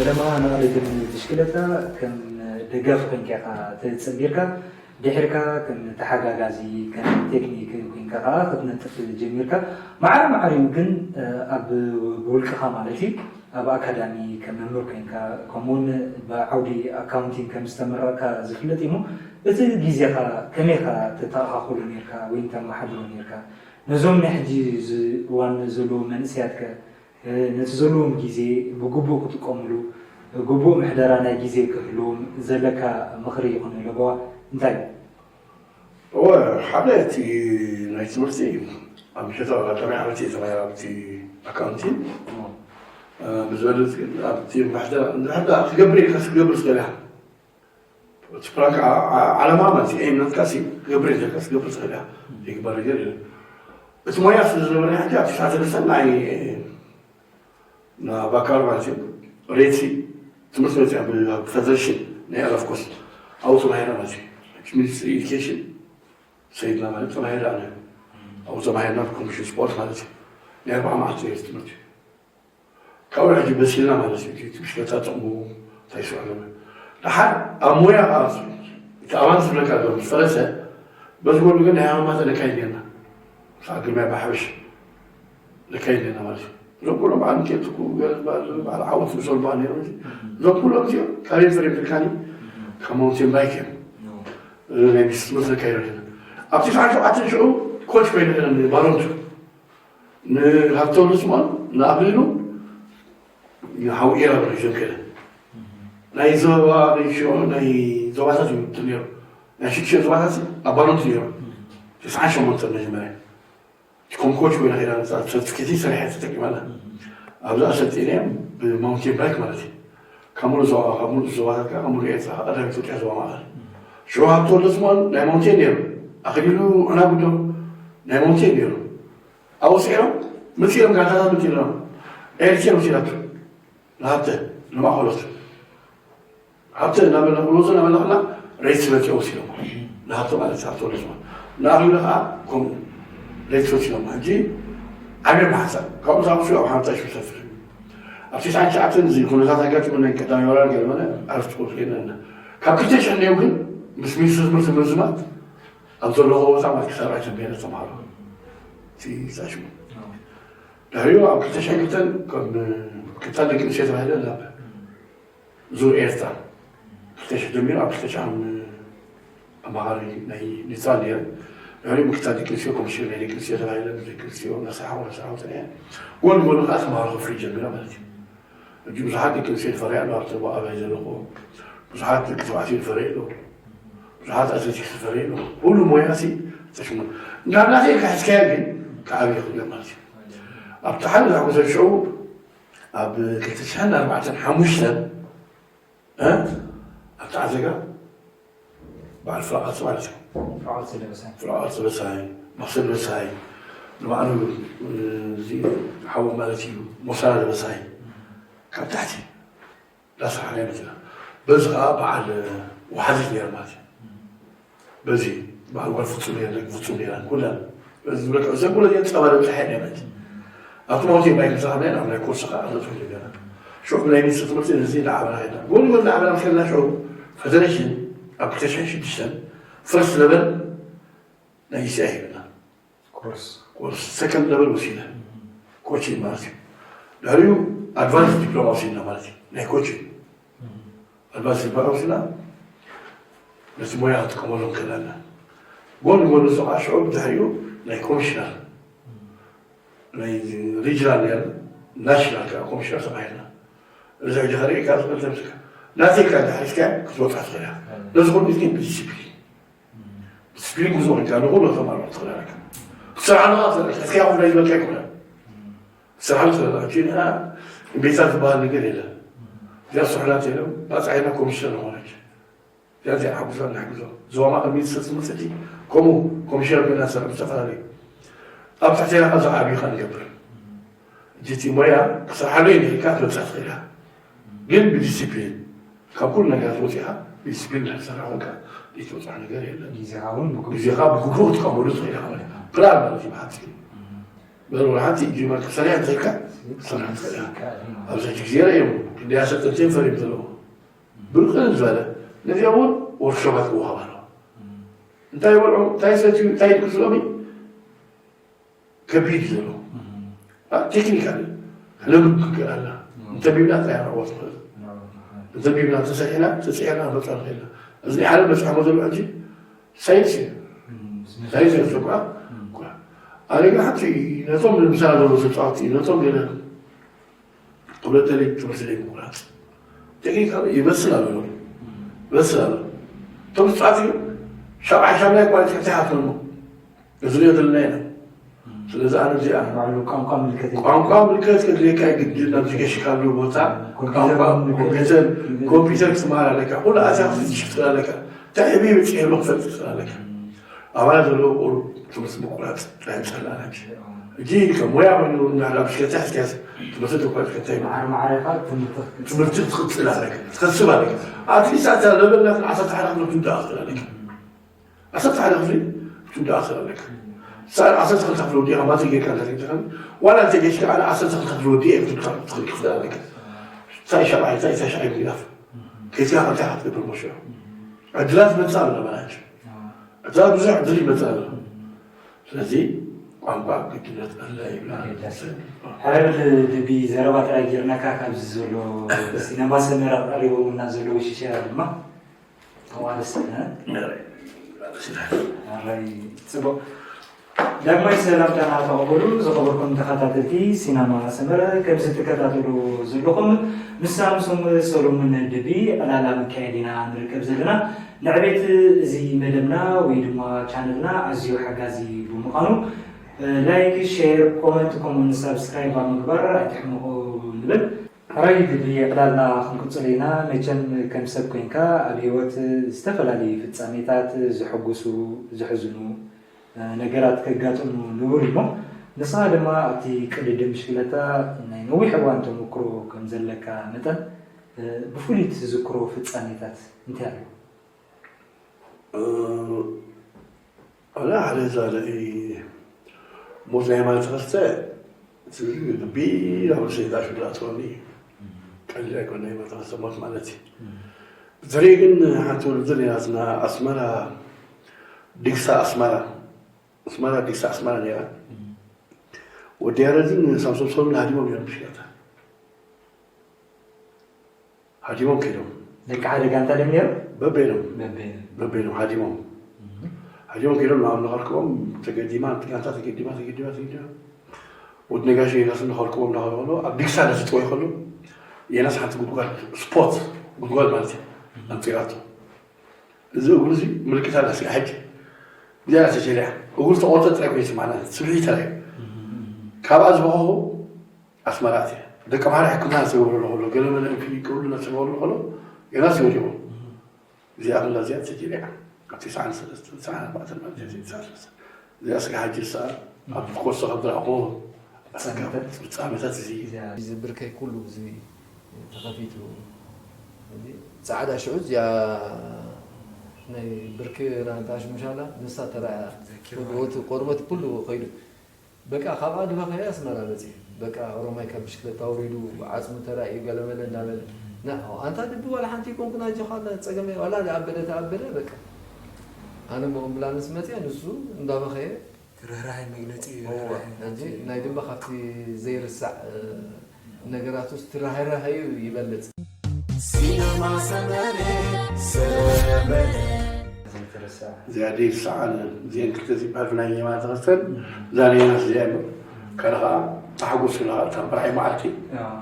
ደማ ንቕድድም ብሽክለታ ከም ደጋፊ ኮይንካ ኢኻ ተጸንቢርካ፣ ድሒርካ ከም ተሓጋጋዚ፣ ከም ቴክኒክ ኮይንካ ከኣ ክትነጥፍ ጀሚርካ። ማዕረ ማዕሪኡ ግን፣ እ፣ ኣብ ብውልቅኻ ማለት እዩ፣ ኣብ ኣካዳሚ ከም መምህር ኮይንካ፣ ከምኡውን ብዓውዲ ኣካውንቲንግ ከም ዝተመረቕካ ዝፍለጥ እዩ። እሞ እቲ ግዜኻ ከመይ ኢኻ ተተኣኻኽሎ ነይርካ ወይ ተመሓድሮ ነይርካ? ነዞም ናይ ሕጂ እዚ እዋን ዘለዉ መንእሰያት ከ ነቲ ዘለዎም ግዜ ብግቡእ ክጥቀምሉ፣ ግቡእ ምሕደራ ናይ ግዜ ክህልዎም ዘለካ ምኽሪ ይኹን ለበዋ እንታይ እዩ? እወ፣ ሓደ እቲ ናይ ትምህርቲ ኣብ ምሸት ኣጋጣሚ ዓመት እየ ተማሂረ ኣብቲ ኣካውንቲንግ። ብዝበለፅ ግን ኣብቲ ምሕደራ እንድሕር ደኣ ክገብር ኢልካ ክትገብር ትኽእል ኢኻ። እቲ ፕላንካ ዓላማ ማለት እዩ። ኤም ናትካ ሲ ክገብር ኢልካ ክትገብር ትኽእል ኢኻ። ዘይግበር ነገር የለን። እቲ ሞያ ስለ ዝነበረ ሕጂ ኣብ ትሽዓተ ሰለስተ ናይ ናብ ኣካል ማለት እዩ። ሬት ሲ ትምህርቲ መፅያ ኣብ ፌደሬሽን ናይ ኣለፍኮስ ኣብኡ ተማሂረ ማለት እዩ። ሚኒስትሪ ኤዱኬሽን ሰይድና ማለት ተማሂረ ኣነ ኣብኡ ተማሂርና ኮሚሽን ስፖርት ማለት እዩ። ናይ ኣርባዓ መዓልቲ እዩ ትምህርቲ። ካብኡ ሕጂ በሲልና ማለት እዩ። እቲ ብሽክለታ ጥቕሙ እንታይ ይስዕብ ነበር። ደሓር ኣብ ሞያ ከዓ እቲ ኣባል ዝብለካ ዘሎ ምስ ፈረሰ በዚ ጎኑ ግን ናይ ሃማማተ ነካይድ ኔርና። ሰዓት ግርማይ ባሕብሽ ነካይድ ኔርና ማለት እዩ። እዞም ኩሎም በዓል ሚካኤል ትኩ ገለ ዝበሃል በዓል ዓወት ዝሰልባ ነይሮም። እዞም ኩሎም እዚኦም ካበይ ፈሪም ትልካኒ ካብ ማውንቴን ባይክ እዮም። ናይ ሚኒስትር ትምህርቲ ነካይዶ ኔርና። ኣብ ትስዓን ሸውዓተን ሽዑ ኮች ኮይኑ ባሮንቱ ንሃብተወልድ ስምኦን ንኣኽሊሉ ሓው ኢራ ብሪዞም ከለ ናይ ዞባ ናይ ሽዑ ናይ ዞባታት እዩ ትል ነይሩ። ናይ ሽዱሽተ ዞባታት ኣባሎት ነይሩ። ተስዓን ሸሞንተን መጀመርያ ኮም ኮች ኮይና ከይዳ ሰርቲፊኬት ሰሪሐ ተጠቂማላ። ኣብዛ ኣሰልጢነ ብማውንቴን ባይክ ማለት እዩ። ካብ ሙሉእ ዞባ ካብ ሙሉእ ዞባታት ካብ ሙሉእ ኤርትራ ቀዳም ኢትዮጵያ ዞባ ማእኸል ሽዑ ሃብተወልድ ስምኦን ናይ ማውንቴን ነይሩ። ኣኽሊሉ ዕናጉዶ ናይ ማውንቴን ነይሩ። ኣውፂኦም መፂኦም ጋንታታት መፂኦም ኤርትራ ወሲዳቶ ንሃብተ ንማእኸሎት ሃብተ እናበልና ክሎዞ እናበልና ከላ ሬት ስበት ወሲዶም ንሃብተ ማለት ሃብተ ወለዝማ ንኣኽሊሉ ከዓ ከምኡ ሬት ወሲዶም ሕጂ ዓብየ ማሕፀን ካብኡ ዝኣምሱ ኣብ ሓምሳ ሽሕ ሰፍር ኣብ ትስዓን ትሽዓተን እዚ ኩነታት ኣጋጢሙና ቀዳማይ ወራር ገለ መለ ኣረፍቲ ኮፍ ኢልና ካብ ክልተ ሽሕ ነዮም ግን ምስ ሚኒስትሪ ትምህርቲ ምርዝማት ኣብ ዘለኹ ቦታ ማለት ክሰርዕ ጀሚረ ተምሃሮ እቲ ሳሽሙ ድሕሪኡ ኣብ ክልተ ሽሕ ክልተን ከም ክልተ ደቂ ኣንስትዮ ተባሂለ ናብ ዙር ኤርትራ ክልተ ሽሕ ጀሚሩ ኣብ ክልተ ሽሕ ኣማኻሪ ናይ ኒጻል ነይረ። ድሕሪኡ ምክትል ደቂ ኣንስትዮ ኮሚሽነር ናይ ደቂ ኣንስትዮ ተባሂለ ምስ ደቂ ኣንስትዮ እናሰሓቑ እናሰሓቑ ፀኒሐ። ጎኒ ጎኒ ከዓ ተምሃሮ ከፍሪ ጀሚረ ማለት እዩ። ሕጂ ብዙሓት ደቂ ኣንስትዮ ዝፈርያ ኣለዋ ኣብቲ ኣባይ ዘለኹ ብዙሓት ደቂ ተባዕትዮ ዝፈርዩ ኣለዉ። ብዙሓት ኣትሌቲክስ ዝፈርዩ ኣለዉ። ኩሉ ሞያ ሲ ተሽሙ እንዳናተ ኢልካ ሕዝካያ ግን ክዓብይ ይኽእል ማለት እዩ። ኣብቲ ሓደ ዝሓጎሰ ሽዑ ኣብ ክልተ ሽሕን ኣርባዕተን ሓሙሽተን ኣብቲ ዓዘጋ በዓል ፍራቓልሲ ማለት እዩ። ፍራቓልሲ ደበሳይ። ፍራቓልሲ ደበሳይ፣ መኽሰብ ደበሳይ፣ ንባዕሉ እዚ ሓው ማለት እዩ ሞሳና ደበሳይ ካብ ታሕቲ ዳስራሕና ይመፅና። በዚ ከዓ በዓል ወሓዚት ነይሩ ማለት እዩ። በዚ በዓል ጓል ፍፁም ነይረ፣ ደቂ ፍፁም ነይራ ኩለን በዚ ዝብለካ እዘን ኩለን እየን ፀባ ደብፅሐ ነይረ ማለት እዩ። ኣብቲ ማውንቴን ባይክ ዝረኸብናዮ ኣብ ናይ ኮርስ ከዓ ኣዘዝኩ ጀሚርና። ሽዑ ብናይ ሚኒስትሪ ትምህርቲ ነዚ እናዓበና ከድና። ጎኒ ጎኒ እናዓበና ምስ ከድና ሽዑ ፈደረሽን ኣብ ክልተ ሽሕን ሽዱሽተን ፈርስት ለቨል ናይ ኢሲኣይ ሂብና። ኮርስ ኮርስ ሰከንድ ለቨል ወሲድና ኮቺን ማለት እዩ። ድሕሪኡ ኣድቫንስ ዲፕሎማ ወሲድና ማለት እዩ። ናይ ኮቺን ኣድቫንስ ዲፕሎማ ወሲድና ነቲ ሞያ ክጥቀመሉ ንክእል ኣለና። ጎኒ ጎኒ እዚ ከዓ ሽዑ ብድሕሪኡ ናይ ኮሚሽነር ናይ ሪጅናል ነይሩ ናሽናል ከዓ ኮሚሽነር ተባሂልና። እዚ ሕጂ ከርእየካ ዝኽእል ተምስካ ናተይካ እንድሕር ሒዝካዮ ክትወፅኣ ትኽእል ኢኻ። ነዚ ኩሉ ግን ብዲስፕሊን ብዲስፕሊን ጉዞ ኮይንካ ንኹሉ ከተማርሖ ትኽእል ኣለካ። ክትሰርሓሉ ከዓ ትኽእል ኣለካ። እስኪ ኣኹም ናይ ዝበልካ ኣይኮነን ክትሰርሓሉ ትኽእል ኣለካ። እቲ ንሕና ቤታ ዝበሃል ነገር የለን። እዚኣ ስሑላት የለን ባፅዓይና ኮሚሽነር ዝኾነች እዚኣ እዚኣ ሓጉሳ ንሕግዞ ዞባ ማእኸል ሚኒስትር ትምህርቲ ከምኡ ኮሚሽነር ኮይና ትሰርሕ ብዝተፈላለዩ ኣብ ትሕቴና ካብ ዝዓብዩ ከዓ ንገብር ሕጂ እቲ ሞያ ክሰርሓሉ እየ ኢልካ ክትበፅሕ ትኽእል ኢኻ። ግን ብዲስፕሊን ካብ ኩሉ ነገራት ወፂኻ ብዲስፕሊን ድሕር ትሰርሕ ኮንካ ዘይትበፅሖ ነገር የለን። ግዜኻ እውን ብግቡእ ግዜኻ ብግቡእ ክትጥቀመሉ ትኽእል ኢኻ ማለት እዩ። ፕላን ማለት እዩ ብሓፂሩ። በል ወላ ሓንቲ እጅማ ክትሰርሕ እንተልካ ክትሰርሕ ትኽእል ኢኻ። ኣብዚ ሕጂ ግዜ ርእዮም ክንደይ ኣሰልጠንቲ እዮም ፈርዮም ዘለዉ። ብቕልል ዝበለ ነዚኦም እውን ወርክሾፓት ክወሃብ ኣለዎ። እንታይ ይበልዑ፣ እንታይ ይሰትዩ፣ እንታይ ይድቅሱ ሎሚ ከቢድ እዩ ዘሎ። ቴክኒካል ክነብብ ክንክእል ኣለና። እንተቢብና ጥራይ ክንዕወት ንኽእል። እንተቢብና፣ እንተሰሪሕና፣ ተፅዒርና ክንበፅሖ ንኽእል ኢና። እዚ ናይ ዓለም በፂሖሞ ዘሎ ሕጂ ሳይንስ እዩ። ሳይንስ እዩ። ኣነ ግን ሓንቲ ነቶም ንምሳሌ ዘለዉ ተፃወትቲ ነቶም ገለ ክብለተለይ ትምህርቲ ዘይምቁራፅ ቴክኒካል ይበስል ኣሎ ይበስል ኣሎ። እቶም ተፃወትቲ ግን ሻብዓይ ሻምናይ ኳሊቲ እንታይ ሃፍተሞ እዚ ንሪኦ ዘለና ኢና። ስለዚ ኣነ እዚኣ ባዕሉ ቋንቋ ምልከት የለን። ቋንቋ ምልከት ከድልየካ ግድን ናብዚ ገሽካሉ ቦታ ኮምፒውተር ቋንቋ ምልከት ኮምፒውተር የለን። ኮምፒውተር ክትመሃር ኣለካ። ኩሉ ኣስያ ክትሽፍት ኣለካ። እንታይ ዕብይ በፂሑ ኣሎ ክፈልጥ ትኽእል ኣለካ። ኣባላት ዘለዎ ቁሩብ ትምህርቲ ምቁራፅ ጥራይ ምሳሌ ኣላች እጂ ከም ሞያ ኮይኑ እንዳላ ብሽከታ ሕዝካስ ትምህርቲ ትቆርጥ ከታይ ማዕረ ማዕረ ኢኻ ትምህርቲ ክትቅፅል ትምህርቲ ትቕፅል ኣለካ። ትኸስብ ኣለካ። ኣትሊስት ኣታ ለበል ናትን ዓሰርተ ሓደ ክፍሊ ክትውዳእ ትኽእል ኣለካ። ዓሰርተ ሓደ ክፍሊ ክትውዳእ ትኽእል ኣለካ። ሳ- ዓሰርተ ክልተ ክፍሊ ወዲእካ ማትሪክ ጌርካ እንተዘይትኾን ዋላ እንተጌሽካ ኣነ ዓሰርተ ክልተ ክፍሊ ወዲእ እየ ክትብል ትኽእል ትኽእል ኣለካ። ሳይ ሻብዓይ ሳይ ሳይ ሻብዓይ ምድጋፍ ከዚኣ ከንታይ ክትገብር መሾ ዕድላት መፃ ኣሎ በላቸው። ዕድላት ብዙሕ ዕድል ይመፃ ኣሎ። ስለዚ ቋንቋ ግድነት ኣለ ይብላ። ኣገዳሲ። ሕረብል ድቢ ዘረባ ጥራይ ጌርናካ ካብዚ ዘሎ ሲነማ ሰመራ ቀሪቦምና ዘለዉ ሽሻ ድማ ተዋርስ ኣራይ ጽቡቅ። ዳግማይ ሰላምታና ተቐበሉ። ዝኸበርኩም ተኸታተልቲ ሲነማ ሰመረ፣ ከምዚ ትከታተሉ ዘለኹም ምስ ሳምሶም ሰሎሞን ድቢ ዕላላ ምክያድ ኢና ንርከብ ዘለና። ንዕቤት እዚ መደብና ወይ ድማ ቻነልና ኣዝዩ ሓጋዚ ብምዃኑ፣ ላይክ፣ ሼር፣ ኮመንት ከምኡውን ሳብስክራይብ ኣብ ምግባር ኣይትሕመቑ ንብል። ሕራይ ድቢ ዕላልና ክንቅጽሎ ኢና። መቸም ከም ሰብ ኮይንካ ኣብ ህይወት ዝተፈላለዩ ፍጻሜታት ዘሐጉሱ፣ ዘሕዝኑ ነገራት ከጋጥሙ ንቡር እዩ እሞ፣ ንስኻ ድማ ኣብቲ ቅድድም ብሽክለታ ናይ ነዊሕ እዋን ተመክሮ ከም ዘለካ መጠን፣ ብፍሉይ ትዝክሮ ፍጻሜታት እንታይ ኣሎ? ኣላ ሓደ ዛለኢ ሞት ናይ ማንቸስተር እቲ ልቢ ናብ ርእሰይ ዝኣትወኒ ቀሊል ኣይኮነ ናይ ማንቸስተር ሞት ማለት እዩ። ብድሕሪኡ ግን ሓንቲ ውድድር እያ ናትና ኣስመራ ዲግሳ ኣስመራ ኣስመራ ዲግሳ ኣስመራ ነይራ። ወዲ ያረድን ሳምሶም ሰሎምን ሃዲሞም እዮም ብሽክለታ ሃዲሞም ከይዶም። ደቂ ሓደ ጋንታ ድዮም ነይሮም? በበይኖም። በበይኖም። በበይኖም ሃዲሞም። ሃዲሞም ከይዶም ናብ ንኸልክቦም ተገዲማ፣ እቲ ጋንታ ተገዲማ፣ ተገዲማ፣ ተገዲማ። ወዲ ነጋሽ የናስ ንኸልክቦም እንዳኸሎ፣ ኣብ ዲግሳ እንዳስጥወ ይኸሎ፣ የናስ ሓንቲ ጉድጓድ፣ ስፖት፣ ጉድጓድ ማለት እዩ፣ ኣምፂራቶ። እዚ እግሩ እዚ ምልክት ኣላ፣ ስጋ ሕጂ። እዚኣ ተጀሪያ። እግሩ ተቆርጠ ጥራይ ኮይኑ ይስማዕና፣ ስብሒ ተራይ። ካብኣ ዝበኸኹ ኣስመራ እትየ። ደቂ ኣምሓራ ሕክምና ዝተገብረሉ ከሎ፣ ገለ መለ እንፊ ይቅብሉ እናተገበረሉ ከሎ፣ ገና ሲወዲቑ። እዚኣ ኩላ እዚኣ ተጀሪዓ። ኣብ ትስዓን ሰለስተን፣ ትስዓን ኣርባዕተን ማለት እዩ፣ ትስዓን ሰለስተን። እዚኣ ስጋ ሕጂ እሳ ኣብ ኮርሶ ካብ ዝረኣኹ ፍጻሜታት። ፍጻሜታት እዚ። እዚ ብርከይ ኩሉ እዚ ተኸፊቱ። እዚ ጻዕዳ ሽዑ እዚኣ ናይ ብርክ ናንታ ሽሙሻላ ንሳ ተራእያ። ዘኪርዋ። ወዲ ቆርበት ኩሉ ከይዱ። በቃ ካብኣ ድበኸየ ኣስመራ በጺሐ። በቃ ኦሮማይ ካብ ብሽክለታ ኣውሪዱ ዓጽሙ ተራእዩ ገለመለ እንዳበለ። ና ኣንታ ድቢ ዋላ ሓንቲ ይኮንኩን ኣጆኻ ጸገመ ዋላ ኣበለ ተኣበለ በቃ። ኣነ ብኣምቡላንስ መጽያ ንሱ እንዳበኸየ ትርህራሀ መግለፂ እዩ። እወ፣ ርህራሀ። ሕጂ ናይ ድማ ካብቲ ዘይርሳዕ እ፣ ነገራት ውስጥ ርህራሀ እዩ ይበልጽ። ሲነማ ሰመረ ሰመረ ዘይተረሳ። እዚኣ ደይ ሰዓን እዚአን ክልተ ዝበሃል ብናይ የማነ ተኸስተን እዛ ናይ የማነ እዚኣ እሞ ካልእ ከዓ ተሓጎስ ኢላ እታ ብርዓይ መዓልቲ ኣዎ።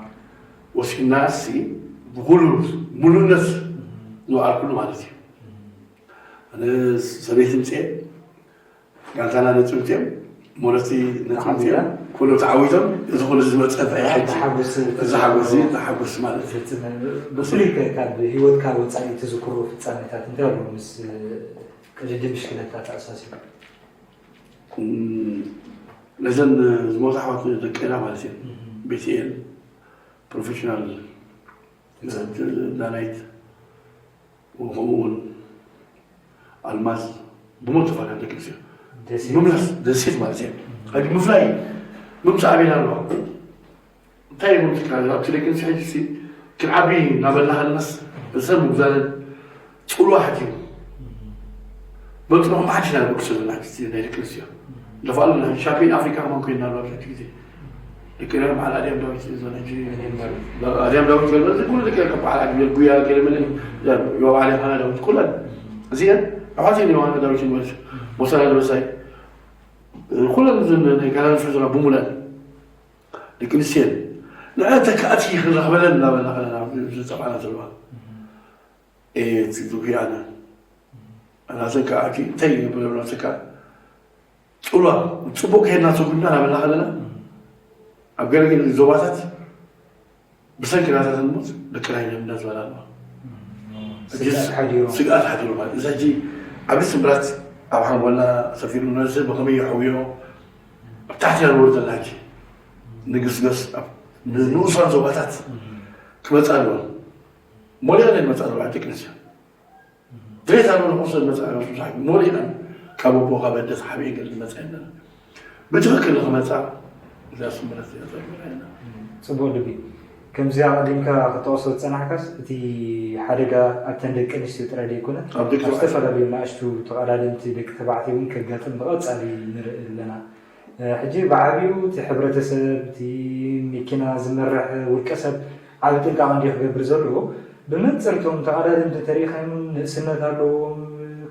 ወሲድና እሲ ብኩሉ ሙሉእነት ዝወዓልኩሉ ማለት እዩ። ኣነ ሰበይቲ ምፅኤ ጋንታና ነፂምፅኦም ሞለቲ ነፂምፅኦም ኩሉ ተዓዊቶም እዚ ኩሉ ዝመፀ እንታይ ሕጂ ተሓጎስ እዚ ሓጎስ እዚ ተሓጎስ ማለት እዩ። ዝፍፅም ብፍሉይ ከ ካብ ሂወትካ ወፃኢ ትዝክሮ ፍፃሜታት እንታይ ኣሎ ምስ ቅድድም ብሽክለታ ተኣሳሲሩ? እም፣ ነዘን ዝሞታ ኣሕዋት ደቀና ማለት እዩ። እም። ቤትኤል ፕሮፌሽናል ተፃወቲ። ዳናይት ከምኡ እውን ኣልማዝ ብሞት ተፋልዮም ደቂ ኣንስትዮ ደሴት። ምምላስ ደሴት ማለት እዩ። ሕጂ ምፍላይ ምምፃእ ኣበይና ኣለዋ? እንታይ ይኹን ትካል ኣብቲ ደቂ ኣንስትዮ ሕጂ ሲ ክንዓቢ እናበልና ሃለናስ ርእሰን ምጉዛለን ፅልዋ ሓቲሙ በልፅኖ መሓድሽ ኢና ንበቅሶ ዘለና ሕጂ ናይ ደቂ ኣንስትዮ ለፋሉ ሻምፒዮን ኣፍሪካ ከማን ኮይና ኣለዋ ኣብዚ ግዜ ደቂ ኤርትራ በዓል ኣድያም ዳዊት እዞን ሕጂ ኣድያም ዳዊት በልበል እዚ ኩሉ ደቂ ኤርትራ በዓል ኣድያም ጉያ ገለ መለ ዮባ ዓሊ ፋና ዳዊት ኩለን እዚአን ኣሕዋት ዮሃና ዳዊት ሞሰና ዝበሳይ ኩለን እዘን ናይ ጋላን ፍሕዝና ብሙለን ደቂ ኣንስትዮ ንዐ ተካእቲ ክንረኽበለን እናበልና ከለና ዝጠፋና ዘለዋ ዝጉያነ ናተን ከኣቲ እንታይ ይገብረና ተካ ፅሏ ፅቡቅ ከሄድና ተጉድና እናበልና ከለና ኣብ ገለገለ ዞባታት ብሰንኪ ናታተን ሞት ደቅና ኢና እንዳዝበላ ኣለዋ። ስግኣት ሓዲሩ። ስግኣት ሓዲሩ ማለት እዚ ሕጂ ዓብዪ ስምብራት ኣብ ሓንጎልና ሰፊሩ ነዚ ብኸመይ የሕውዮ ኣብ ታሕቲ ኢና ንወርድ ዘለና ሕጂ ንግስገስ ኣብ ንኡሳን ዞባታት ክመፃ ኣለዎ። ሞዴል ናይ መፃ ኣለዋ ደቂ ኣንስትዮ ድሌት ኣለዎ ንቁርሲ መፃ ብዙሕ ሞዴል ካብ ኣቦ ካብ ኣደ ተሓቢኤ ገለ ዝመፃ የለን። ብትኽክል ንኽመፃ እዛ ስምረት እዚኣ ተግብራ የለን። ፅቡቅ ልቢ ከምዚ ኣቀዲምካ ክጠቅሶ ዝፀናሕካስ እቲ ሓደጋ ኣብተን ደቂ ኣንስትዮ ጥራይ ዘይኮነ ኣብ ደቂ ኣብ ተባዕትዮ ዝተፈላለዩ ንኣሽቱ ተቀዳደምቲ ደቂ ተባዕትዮ እውን ከጋጥም ብቀፃሊ ንርኢ ኣለና። ሕጂ ብዓብዩ እቲ ሕብረተሰብ እቲ መኪና ዝመርሕ ውልቀ ሰብ ዓቢ ጥንቃቐ እንድዩ ክገብር ዘለዎ። ብመንፅር እቶም ተቐዳደምቲ ተሪኸም ንእስነት ኣለዎም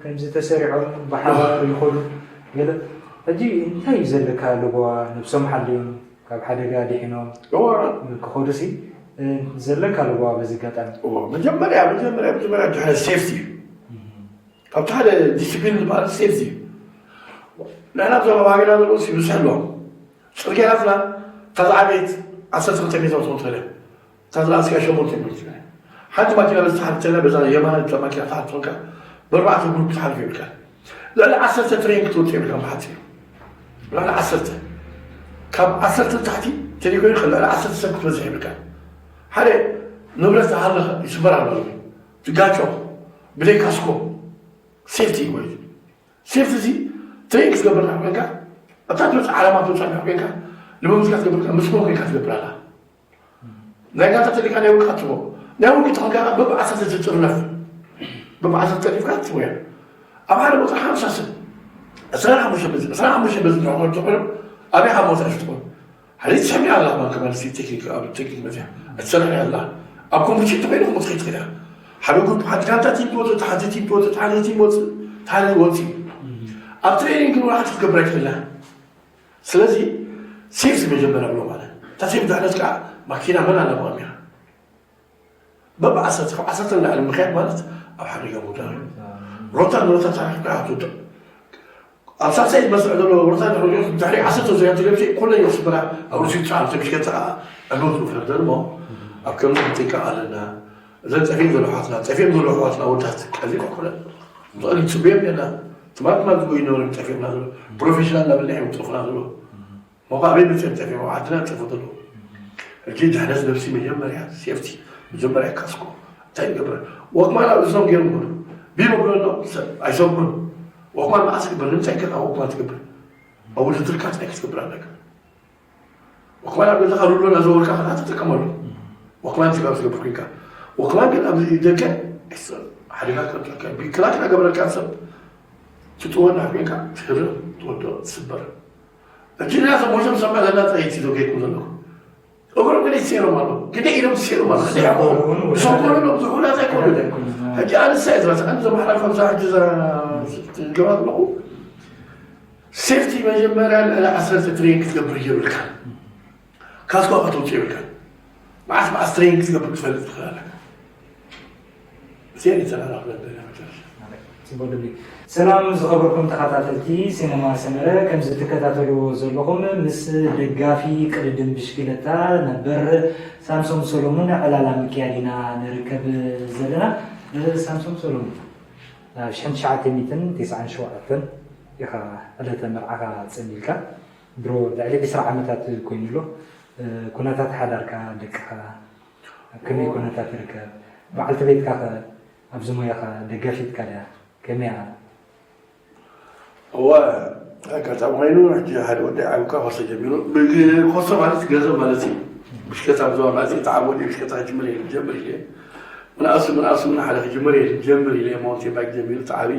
ከምዚ ተሰሪዖም ብሓባር ይኸዱ ገለ ሕጂ እንታይ እዩ ዘለካ ኣለዋ ነብሶም ሓልዮም ካብ ሓደጋ ድሒኖም ክኸዱ ሲ ዘለካ ኣለዋ በዚ ኣጋጣሚ መጀመርያ መጀመርያ መጀመርያ ድሕነት ሴፍቲ እዩ ካብቲ ሓደ ዲስፕሊን ዝበሃል ሴፍቲ እዩ ንሕና ብዞም ኣብ ሃገርና ዘለዉ ይብዝሕ ኣለዎም ፅርግያታትና እታ ዝዓበየት ዓሰርተ ክልተ ሜትሮ ትኾን ትኽእል እያ እታ ዝለኣስካ ሸሞንተ ሜትሮ ትኽእል ሓንቲ ማኪና በዚ ትሓልፍ ተላ በዛ የማናይ እታ ማኪና ትሓልፍ ትኾንካ ብኣርባዕተ ግሩፕ ትሓልፍ የብልካ ልዕሊ ዓሰርተ ትሬን ክትወፅእ የብልካ ብሓፂሩ ልዕሊ ዓሰርተ ካብ ዓሰርተ ታሕቲ ተደይኮይኑ ልዕሊ ዓሰርተ ሰብ ክትበዝሕ የብልካ ሓደ ንብረት ዝሃለ ይስበር ኣሎ ትጋጮ ብደይ ካስኮ ሴፍቲ ይጎይ ሴፍቲ እዚ ትሬን ክትገብር ኮይንካ ኣብታ ትመፅእ ዓላማ ትወፅእ ኮይንካ ንምምዝጋብ ትገብር ምስ መን ኮይንካ ትገብር ኣላ ናይ ጋንታ ተሊካ ናይ ውልቃ ትቦ ናይ ውልቂ ተኾንካ በብዓሰርተ ትጥርነፍ በብዓሰርተ ጠሊፍካ ትቦ እያ ኣብ ሓደ ቦታ ሓምሳ ሰብ ዕስራን ሓሙሽተ በዚ ዕስራን ሓሙሽተ በዚ ትኾኑ ኣበይ ሓሞት ኣሽ ትኾኑ ሓደቲ ሰሚዓ ኣላ ማን ከማን ሲ ቴክኒክ ኣብ ቴክኒክ መፅያ እትሰርሕ ኣላ ኣብ ኮምፒቲሽን ተኾይኑ ክመፅእ ትኽእል እያ ሓደ ግሩፕ ሓንቲ ጋንታ ቲም ትወፅእ እቲ ሓንቲ ቲም ትወፅእ እቲ ሓደ ቲም ወፅእ እቲ ሓደ ወፅእ ኣብ ትሬኒንግ ግን ወላ ሓንቲ ክትገብር ኣይትኽእልና ስለዚ ሴፍቲ መጀመርያ ብሎ ማለት እታ ሴፍ ዳሕነት ከዓ ማኪና መን ኣላ ብቐሚያ በብ ዓሰርተ ካብ ዓሰርተ ንላዕሊ ምክያድ ማለት ኣብ ሓደጋ ምውዳቕ እዩ ሮታ ንሮታ ተራኺብካ ክትውድቕ ኣብ ሳልሳይ ዝመስርዕ ዘሎ ወርታ ድሕሪ ዓሰርተ ዙርያ ተገብሲ ኩለን ይወስድ በላ ኣብ ርእሲኡ ፃዕሪ ተምሽከ ከዓ ዕግበት ንፈርደን እሞ ኣብ ከምዚ ክንጥንቀቕ ኣለና እዘን ጠፊኦም ዘሎ ኣሕዋትና ጠፊኦም ዘሎ ኣሕዋትና ወዳት ቀሊል ኣይኮነን ብቐሊል ፅቡዮም ጌርና ትማል ትማል ዝጎዩ ነበሩ ጠፊኦምና ዘሎ ፕሮፌሽናል እናበልና እዮም ጠፉና ዘሎ ሞኻ ኣበይ መፅኦም ጠፊኦም ኣብ ዓድና ጠፉ ዘሎ ሕጂ ድሕነት ነብሲ መጀመርያ ሴፍቲ መጀመርያ ካስኮ እንታይ ይገብረ ወክማን ኣብ እዝኖም ገይሮም ቢሮ ብሎ ኣሎ ሰብ ኣይሰምዑን ወክማን መዓስ ይግበር ንምንታይ ገና ወክማን ትገብር ኣብ ውድድርካ እንታይ ክትገብር ኣለካ ወክማን ኣብ ገዛኻ ሉሎ ናዘወርካ ከኣ ትጥቀመሉ ወክማን ስጋብ ትገብር ኮይንካ ወክማን ግን ኣብዚ ደገ ሓደጋ ክረብፀካ ክላክ ናገበረልካ ሰብ ትጥወና ኮይንካ ትህብር ትወዶ ትስበር ሕጂ ንያ ሰብ ሞይቶም ዝሰምዕ ዘለና ፀይቲ ዶ ገይርኩም ዘለኹም እግሮም ግን ይሰይሮም ኣሎ ግደ ኢሎም ትሰይሮም ኣሎ ብሰንኮሎ ብዙሑላት ኣይኮኑ ሕጂ ኣንሳ እያ ዝባሰ ኣንዲ ዘመሓላልፎ ብዛ ሕጂ ገባ ኣለኹ ሴፍቲ መጀመርያ ልዕሊ ዓሰርተ ትሬን ክትገብር የብልካ ካስኳ ከተውፅእ የብልካ መዓስ መዓስ ትሬን ክትገብር ክትፈልጥ ትኽእል ኣለካ እዚአን እተን ኣላኽለን ደለ መጨረሻ ሰላም ዝኸበርኩም ተኸታተልቲ ሲነማ ሰመረ ከምዚ ትከታተልዎ ዘለኹም ምስ ደጋፊ ቅድድም ብሽክለታ ነበር ሳምሶም ሰሎሙን ዕላላ ምክያድ ኢና ንርከብ ዘለና ሳምሶም ሰሎሙን ኣብ ሽሕን ትሽዓተ ሚእትን ተስዓን ሸውዓተን ኢኻ ዕለተ መርዓኻ ጸኒልካ ድሮ ልዕሊ ዕስራ ዓመታት ኮይኑ ኣሎ ኩነታት ሓዳርካ ደቅኻ ኣብ ከመይ ኩነታት ትርከብ በዓልቲ ቤትካ ከ ኣብዚ ሞያኻ ደጋፊትካ ድያ ከመይ እያ እወ ኣጋጣሚ ኮይኑ ሕጂ ሓደ ወዲ ዓብካ ኮርሶ ጀሚሩ። ብግ-፣ ኮርሶ ማለት ገንዘብ ማለት እዩ። ብሽከታ ብዛዋ ማለት እዩ። ተዓብ ወዲ ብሽከታ ክጅምር እየ፣ ክጀምር እየ። ምንኣሱ፣ ምንኣሱ፣ ምን ሓደ ክጅምር እየ፣ ክጀምር ኢለ፣ ማውንቴን ባይክ ጀሚሩ፣ ተዓቢ፣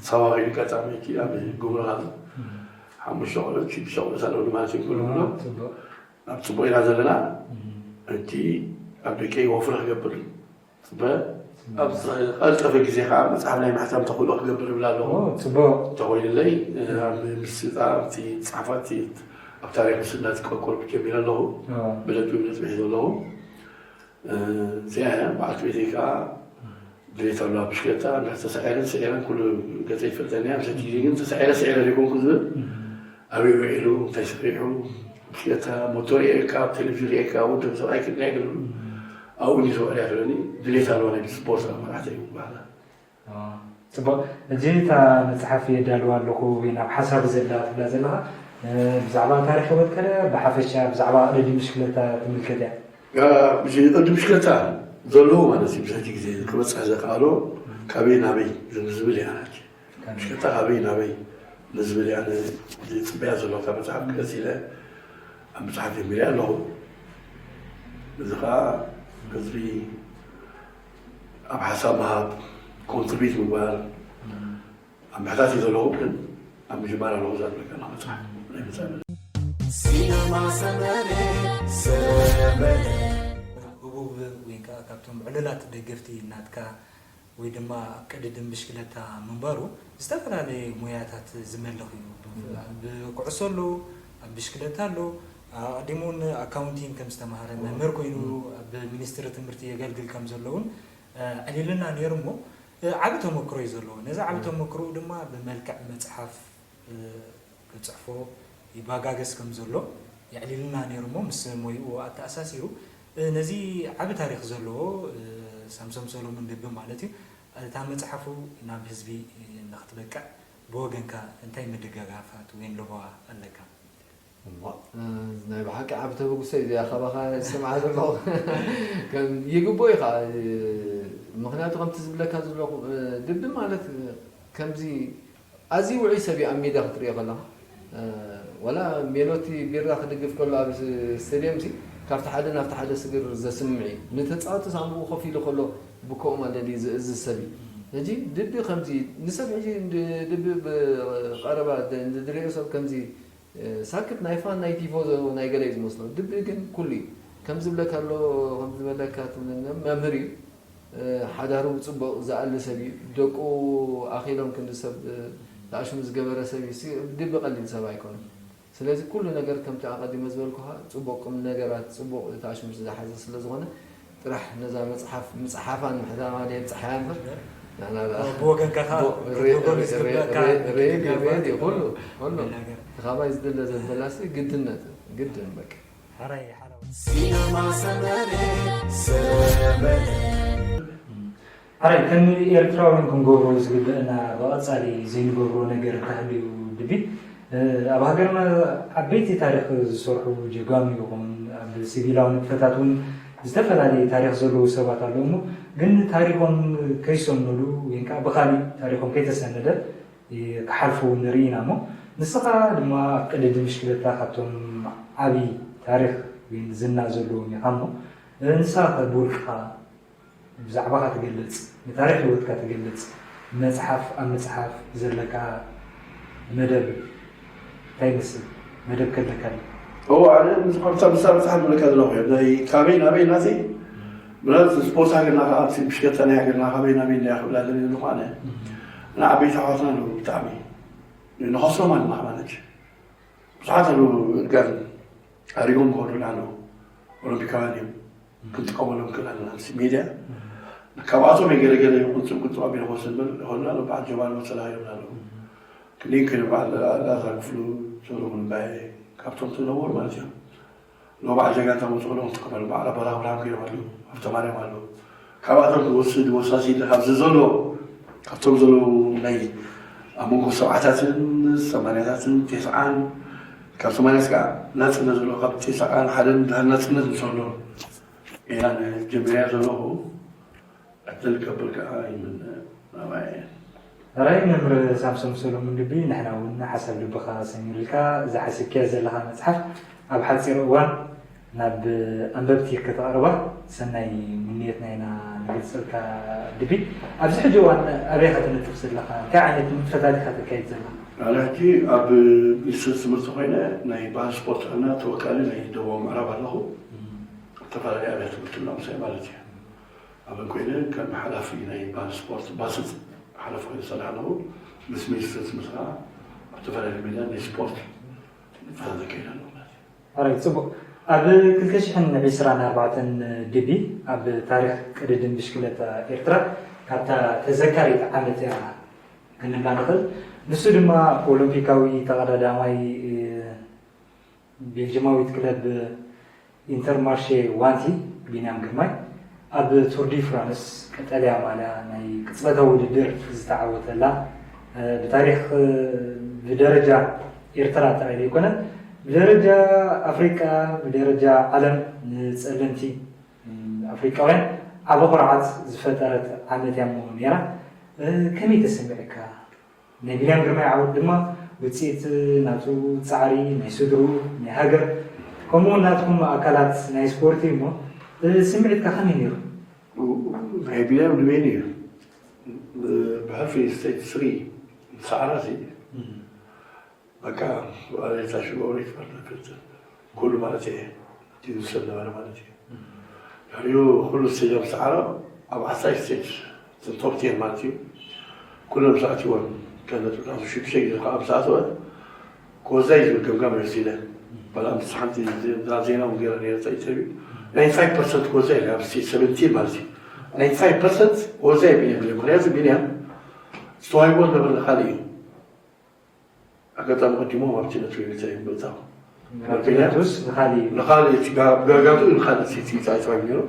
ሳዋ ከይዱ ኣጋጣሚ እቲ ኣብ ጉምሩክ ኣሎ። ሓሙሽተ ቆልዑት፣ ሽዱሽተ ቆልዑት ኣለዉ ማለት እዩ፣ ክብሉ ብሎ። ጽቡቕ። ኣብ ጽቡቕ ኢና ዘለና። እም። እቲ ኣብ ደቀይ ወፍሪ ክገብር። ጽበ-፣ ኣብ ዝቐልጠፈ ግዜ ከዓ መጽሓፍ ናይ ምሕታም ተኽእሎ ክገብር እብል ኣለኹ። ኦ፣ ጽቡቕ። እንተኾይኑለይ፣ እ፣ ኣብ ምስጣር እቲ ጸሓፋት እቲ ኣብ ታሪኽ ምስናድ ክቐቁር ጀሚረ ኣለኹ። ኦ። ብለቱ ነጽቢሕ ዘለኹ። እ፣ እዚኣ እያ። በዓልቲ ቤተይ ከዓ ድሌት ኣለዋ ብሽክለታ፣ እንዳተሳዒረን ስዒረን ኩሉ ገጸ ይፈልጠኒ እያ። ምሸት ግዜ ግን ተሳዒረ ስዒረ ዘይኮንኩ ዝብል፣ እም። ኣበይ ውዒሉ፣ እንታይ ሰሪሑ፣ ብሽክለታ፣ ሞቶር የእካ፣ ቴሌቪዥን የእካ፣ ወዲ ሰብኣይ ክድና ይግሉ። እም። ኣብኡ እዩ ዝውዕል እያ ትብለኒ። ድሌት ኣለዋ ናይ ስፖርት መራሕቲ እዩ ዝበሃል። አ፣ ጽቡቕ። ሕጂ እታ መጽሓፍ የዳልዋ ኣለኹ ወይ ናብ ሓሳብ ዘላ ትብላ ዘለኻ፣ እ፣ ብዛዕባ ታሪኽ ህይወትካ ድያ ብሓፈሻ ብዛዕባ ቅድድም ብሽክለታ ትምልከት እያ? ያ፣ ብሽ-፣ ቅድድም ብሽክለታ ዘለዎ ማለት እዩ። ብሕጂ ግዜ ክበጽሕ ዘኽኣሎ ካበይ ናበይ ዝብል እያ ናት። ካበይ? ብሽክለታ ካበይ ናበይ ንዝብል እያ ን-፣ ዝጽበያ ዘለኹ። እታ መጽሓፍ ክገዝ ኢለ ኣብ ምጽሓፍ ጀሚረ ኣለኹ። እዚ ኸኣ ህዝቢ ኣብ ሓሳብ ምሃብ፣ ኮንትሪቢዩት ምግባር፣ ኣብ ምሕታት እዩ ዘለኹ፣ ግን ኣብ ምጅማር ኣለኹ እዛ ዝብለካ ኣለኹ መጽሓፍ፣ ናይ መጽሓፍ። ሲነማ ሰመረ፣ ሰመረ። ህቡብ ወይ ከዓ ካብቶም ዕሉላት ደገፍቲ ናትካ ወይ ድማ ኣብ ቅድድም ብሽክለታ ምንባሩ ዝተፈላለየ ሞያታት ዝመልኽ እዩ። ብ-፣ ብኩዕሶ ኣሎ፣ ኣብ ብሽክለታ ኣሎ፣ ኣቐዲሙ እውን ኣካውንቲንግ ከም ዝተምሃረ፣ መምህር ኮይኑ ኣብ ሚኒስትሪ ትምህርቲ የገልግል ከም ዘሎ እውን፣ እ፣ ኣዕሊሉና ነይሩ እሞ፣ እ፣ ዓቢ ተመክሮ እዩ ዘለዎ። ነዚ ዓቢ ተመክሮኡ ድማ ብመልክዕ መጽሓፍ፣ እ፣ ክጽሕፎ ይባጋገስ ከም ዘሎ የዕሊልና ነይሩ እሞ፣ ምስ ሞይኡ ኣተኣሳሲሩ፣ እ፣ ነዚ ዓቢ ታሪኽ ዘለዎ፣ እ፣ ሳምሶም ሰሎሞን ድቢ ማለት እዩ፣ እታ መጽሓፉ ናብ ህዝቢ ንኽትበቅዕ ብወገንካ እንታይ ምድግጋፋት ወይ ለበዋ ኣለካ? እሞ፣ እ፣ ናይ ብሓቂ ዓቢ ተበግሶ እዩ። እዚኣ ካባኻ ዝሰምዓ ዘለኹ። ከም ይግብኦ እዩ ኸዓ፣ እ፣ ምኽንያቱ ከምቲ ዝብለካ ዘለኹ፣ እ፣ ድቢ ማለት፣ እ፣ ከምዚ ኣዝዩ ውዑይ ሰብ እዩ ኣብ ሜዳ ክትሪኦ ከለኻ። እ፣ ዋላ ሜሎቲ ቢራ ክድግፍ ከሎ ኣብ ስ-፣ ስቴድየም ሲ፣ ካብቲ ሓደ ናብቲ ሓደ ስግር ዘስምዕ እዩ። ንተጻወቲ ሳንቡኡ ኮፍ ኢሉ ከሎ ብከኡ ማለት እዩ ዝእዝዝ ሰብ እዩ። ሕጂ ድቢ ከምዚ ንሰብ ሕጂ ድ-፣ ድቢ ብቐረባ ድ-፣ ንድሪኦ ሰብ ከምዚ፣ እ፣ ሳክት ናይ ፋን ናይ ቲፎዞ ናይ ገለ እዩ ዝመስሎ። ድቢ ግን ኩሉ እዩ። ከም ዝብለካ ኣሎ፣ ከም ዝበለካ እቲ መምህር እዩ። እ፣ ሓዳሩ ብጽቡቕ ዝኣሊ ሰብ እዩ። ደቁ ኣኺሎም ክንዲ ሰብ፣ እ፣ ተኣሽሙ ዝገበረ ሰብ እዩ። ሲ-፣ ድቢ ቀሊል ሰብ ኣይኮነን። ስለዚ ኩሉ ነገር ከምቲ ኣቐዲመ ዝበልኩኻ ጽቡቕ ቁም ነገራት፣ ጽቡቕ ተኣሽሙ ዝሓዘ ስለ ዝኾነ ጥራሕ ነዛ መጽሓፍ ምጽሓፋን ምሕታማን የብጽሓያ እምበር፣ ንሕና ደኣ ብወገንካ ከኣ ዶ-፣ ሬ-፣ ክትገብሮ ሬ-፣ ዝግበኣካ ሬ-፣ ሬ-፣ ሬድዮ፣ ክትገብሮ ሬድዮ፣ ትገብሮ። ኩሉ፣ ኩሉ። ነገር። እቲ ካባይ ዝድለ ዘበላሲ ግድነት፣ ግድን በቃ። ሕራይ ሓላው። ሲነማ ሰመረ፣ ሰመረ። ሕራይ፣ ከም ኤርትራውያን ክንገብሮ ዝግበአና ብቐጻሊ ዘይንገብሮ ነገር እንተሃልዩ ድቢ፣ እ፣ ኣብ ሃገርና ዓበይቲ ታሪኽ ዝሰርሑ ጀጋኑ ይኹን ኣብ ሲቪላዊ ንጥፈታት እውን ዝተፈላለየ ታሪኽ ዘለዉ ሰባት ኣለዉ እሞ፣ ግን ታሪኾም ከይሰነዱ ወይ ከዓ ብኻሊእ ታሪኾም ከይተሰነደ ክሓልፉ ንርኢ ኢና እሞ፣ ንስኻ ድማ ኣብ ቅድድም ብሽክለታ ካብቶም ዓቢ ታሪኽ ወይ ዝና ዘለዎም ኢኻ እሞ፣ ንስኻ ከ ብውልቅኻ ብዛዕባኻ ትገልጽ፣ ንታሪኽ ህይወትካ ትገልጽ መጽሓፍ፣ ኣብ ምጽሓፍ ዘለካ መደብ እንታይ ይመስል? መደብ ከለካ ድዩ? እወ፣ ኣነ ምስ ከምታ ምሳሌ መጽሓፍ ዝብለካ ዘለኹ እየ። ናይ ካበይ ናበይ ናተይ፣ ምናልባት ስፖርት ሃገርና ከኣ፣ ኣብቲ ብሽክለታ ናይ ሃገርና ካበይ ናበይ እንድያ ክብል ኣለኒ ዘለኹ ኣነ። እና ዓበይቲ ኣሕዋትና ኣለዉ ብጣዕሚ። ንኸስሮም ኣለና ማለት እዩ። ብዙሓት ኣለዉ እድጋን ኣሪጎም ክኸዱና ኣለዉ። ኦሎምፒካውያን እዮም። ክንጥቀመሎም ንክእል ኣለና። ኣብዚ ሜድያ ካብኣቶም የገለገለ ይኹን ጽምቅጽም ኣቢሉ ክወስድ እምበር ይኾንና ኣሎ። በዓል ጀማል መሰላ ይብላ ኣለዉ። ክንደይ ከይኑ በዓል ኣላዛር ክፍሉ፣ ሰሎሞን እምባየ፣ ካብቶም ዝነበሩ ማለት እዮም። ሎ በዓል ጀጋንታ መጽኡ ሎ ክጥቀመሉ፣ በዓል ኣባላ ኣብርሃም ገይሮም ኣለዉ። ሃብተ ማርያም ኣለዉ። ካብኣቶም ዝወስድ ወሳሲ ኢለ ካብዚ ዘሎ፣ ካብቶም ዘለዉ ናይ ኣብ መንጎ ሰብዓታትን ሰማንያታትን ቴስዓን፣ ካብ ሰማንያ እስካብ ናጽነት ዘሎ፣ ካብ ቴስዓን ሓደን ድሃር ናጽነት ምስ ኣሎ ኢና ጀሚረያ ዘለኹ። ዕድል ክገብር ከኣ ይምነ ናባይ። ሕራይ መምህር ሳምሶም ሰሎሙን ድቢ፣ ንሕና እውን ሓሳብ ልብኻ ሰሚሩልካ፣ እዛ ሓሲብካያ ዘለኻ መጽሓፍ ኣብ ሓጺር እዋን ናብ ኣንበብቲ ከተቕርባ ሰናይ ምንየትና ኢና ንገልጸልካ ድቢ። ኣብዚ ሕጂ እዋን ኣበይ ኢኻ ትነጥፍ ዘለኻ? እንታይ ዓይነት ንጥፈታት ኢኻ ተካይድ ዘለኻ? ኣነ ሕጂ ኣብ ሚኒስትሪ ትምህርቲ ኮይነ ናይ ባህል ስፖርት ጥዕና ተወካሊ ናይ ደቡብ ምዕራብ ኣለኹ። ዝተፈላለዩ ኣብያተ ትምህርቲ እናምሳይ ማለት እዩ። ኣበይ ኮይነ ከም ሓላፊ ናይ ባህል ስፖርት ባስት ሓላፊ ኮይነ ዝሰርሕ ኣለኹ። ምስ ሚኒስትሪ ትምህርቲ ከዓ ኣብ ዝተፈላለዩ ሜዳ ናይ ስፖርት ንጥፈታት ዘካይድ ኣለኹ ማለት እዩ። ሕራይ፣ ጽቡቕ። ኣብ ክልተ ሽሕን ዕስራን ኣርባዕተን ድቢ ኣብ ታሪኽ ቅድድም ብሽክለታ ኤርትራ ካብታ ተዘካሪት ዓመት እያ ክንብላ ንኽእል። ንሱ ድማ ኦሎምፒካዊ ተቐዳዳማይ፣ እ፣ ቤልጅማዊት ክለብ ኢንተርማርሼ ዋንቲ ቢንያም ግርማይ ኣብ ቱር ዲ ፍራንስ ቀጠልያ ማልያ ናይ ቅጽበታዊ ውድድር ዝተዓወተላ፣ እ፣ ብታሪኽ፣ እ፣ ብደረጃ ኤርትራ ጥራይ ዘይኮነ ብደረጃ ኣፍሪቃ፣ ብደረጃ ዓለም ንጸለምቲ፣ እ፣ ኣፍሪቃውያን ዓቢ ኩርዓት ዝፈጠረት ዓመት እያ እሞ ነይራ። እ፣ ከመይ ተሰሚዕካ? ናይ ቢንያም ግርማይ ዓወት ድማ ውጽኢት ናቱ ጻዕሪ፣ ናይ ስድርኡ፣ ናይ ሃገር፣ ከምኡ እውን ናትኩም ኣካላት ናይ ስፖርቲ እሞ፣ እ፣ ስምዒትካ ከመይ ነይሩ? ናይ ቢንያም ንበይኑ እዩ። ብሕልፊ ስቴጅ ስሪ ሰዓራ እዚ እም። በቃ፣ ዋላ የታሽ ወሬት ማለት ኩሉ ማለት እየ። እቲ ዝውሰድ ነበረ ማለት እዩ። ድሕሪኡ ኩሉ ስቴጅ ኣብ ሰዓራ ኣብ ዓሳይ ስቴጅ፣ እተን ቶፕ ቴን ማለት እዩ። ኩለን ምስ ኣትወን፣ ከነጥብጣቱ ሽዱሽተ ግዜ ከዓ ምስ ኣተወ፣ ኮዛይ ዝብል ገምጋም ወሲደ። በላ ምስ ሓንቲ ዜ-፣ እዛ ዜና እውን ገይረ ነይረ፣ እዛ ኢንተርቪው። ናይንቲ ፋይቭ ፐርሰንት ኮዛይ ኢለ ኣብ ስቴጅ ሰቨንቲን ማለት እዩ። ናይንቲ ፋይቭ ፐርሰንት ኮዛይ ቢንያም ኢለ። ምክንያቱ ቢንያም ዝተዋሂቦ ዝነበረ ንኻልእ እዩ። ኣጋጣሚ ቀዲሞም ኣብቲ ነቲ ዌብሳይት ምእታው። ንኻልእ፣ ንኻልእ እቲ ጋ-፣ ጋጋቱ ንኻልእ ሲቲ ጻይጻይ ነይሩ።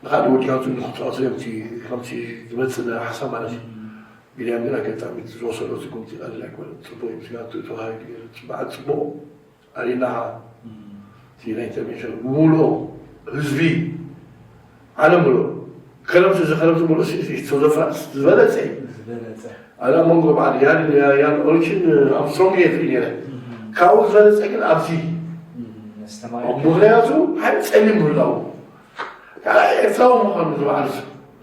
ንኻልእ ወዲጋቱ ንክጻወቱ እዮም እቲ፣ ከምቲ ዝመጽእ ዝነበረ ሓሳብ ማለት እዩ። ቢንያም ግን ኣጋጣሚ እቲ ዝወሰዶ ስጉምቲ ቀሊል ኣይኮነን። ጽቡቕ እዩ፣ ምስጋንቱ ተዋሂዱ ነይሩ። በዓል ጽቡቕ ኣሪና እቲ ናይ ኢንተርቬንሽን ብምሉኦ ህዝቢ ዓለም ብሎ፣ ከረምቲ፣ እዚ ከረምቲ ምሉእ ሲ-፣ ሲ-፣ ቶር ደ ፍራንስ ዝበለጸ እዩ። ዝበለጸ። ኣነ ኣብ መንጎ በዓል ያን፣ ያን ኦልችን ኣምስትሮንግ እየ ዝርኢ ነይረ። እም። ካብኡ ዝበለጸ ግን ኣብዚ። እም፣ ኣስተማሪ። ምኽንያቱ ሓደ ጸሊም ምህላዉ። ከዓ ኤርትራዊ ምዃኑ ዝበዓል እሱ